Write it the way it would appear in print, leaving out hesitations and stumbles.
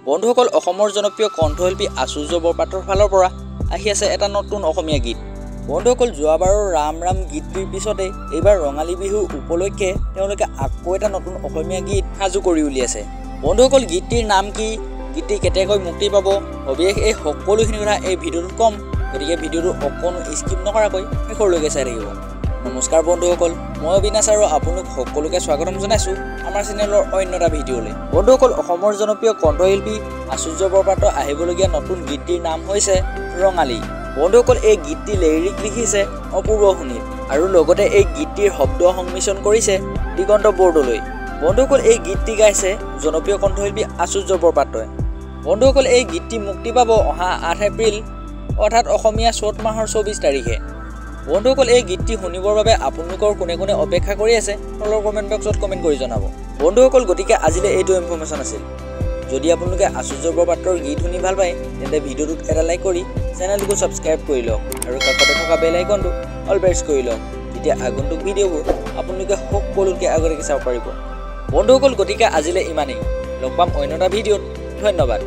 বন্ধুসকল, অসমৰ জনপ্ৰিয় কণ্ঠশিল্পী আচুৰ্য বৰপাত্ৰৰ ফালৰ পৰা আহি আছে এটা নতুন অসমীয়া গীত। বন্ধুসকল, যোৱাবাৰৰ ৰাম ৰাম গীতটিৰ পিছতে এইবাৰ ৰঙালী বিহুৰ উপলক্ষে তেওঁলোকে আকৌ এটা নতুন অসমীয়া গীত সাজু কৰি উলিয়াইছে। বন্ধুসকল, গীতটিৰ নাম কি, গীতটি কেতিয়াকৈ মুক্তি পাব, সবিশেষ এই সকলোখিনি কথা এই ভিডিঅ'টোত ক'ম। গতিকে ভিডিঅ'টো অকণো স্কিপ নকৰাকৈ শেষলৈকে চাই থাকিব। নমস্কাৰ বন্ধুসকল, মই অবিনাশ আৰু আপোনালোক সকলোকে স্বাগতম জনাইছোঁ আমাৰ চেনেলৰ অন্য এটা ভিডিঅ'লৈ। বন্ধুসকল, অসমৰ জনপ্ৰিয় কণ্ঠশিল্পী আচুৰ্য বৰপাত্ৰ আহিবলগীয়া নতুন গীতটিৰ নাম হৈছে ৰঙালী। বন্ধুসকল, এই গীতটি লিৰিক লিখিছে অপূৰ্ব সুনীল আৰু লগতে এই গীতটিৰ শব্দ সংমিশ্ৰণ কৰিছে দিগন্ত বৰদলৈ। বন্ধুসকল, এই গীতটি গাইছে জনপ্ৰিয় কণ্ঠশিল্পী আচুৰ্য বৰপাত্ৰই। বন্ধুসকল, এই গীতটি মুক্তি পাব অহা 8 এপ্ৰিল, অৰ্থাৎ অসমীয়া চ'ত মাহৰ 24 তাৰিখে। বন্ধুসকল, এই গীতটি শুনিবৰ বাবে আপোনালোকৰ কোনে কোনে অপেক্ষা কৰি আছে তলৰ কমেণ্ট বক্সত কমেণ্ট কৰি জনাব। বন্ধুসকল, গতিকে আজিলৈ এইটো ইনফৰ্মেশ্যন আছিল। যদি আপোনালোকে আচুৰ্য বৰপাত্ৰৰ গীত শুনি ভাল পায়, তেন্তে ভিডিঅ'টোত এটা লাইক কৰি চেনেলটোকো ছাবস্ক্ৰাইব কৰি লওক আৰু কাষতে থকা বেল আইকনটো অল প্ৰেছ কৰি লওক, তেতিয়া আগন্তুক ভিডিঅ'বোৰ আপোনালোকে সকলোতকৈ আগতীয়াকৈ চাব পাৰিব। বন্ধুসকল, গতিকে আজিলৈ ইমানেই। লগ পাম অন্য এটা ভিডিঅ'ত। ধন্যবাদ।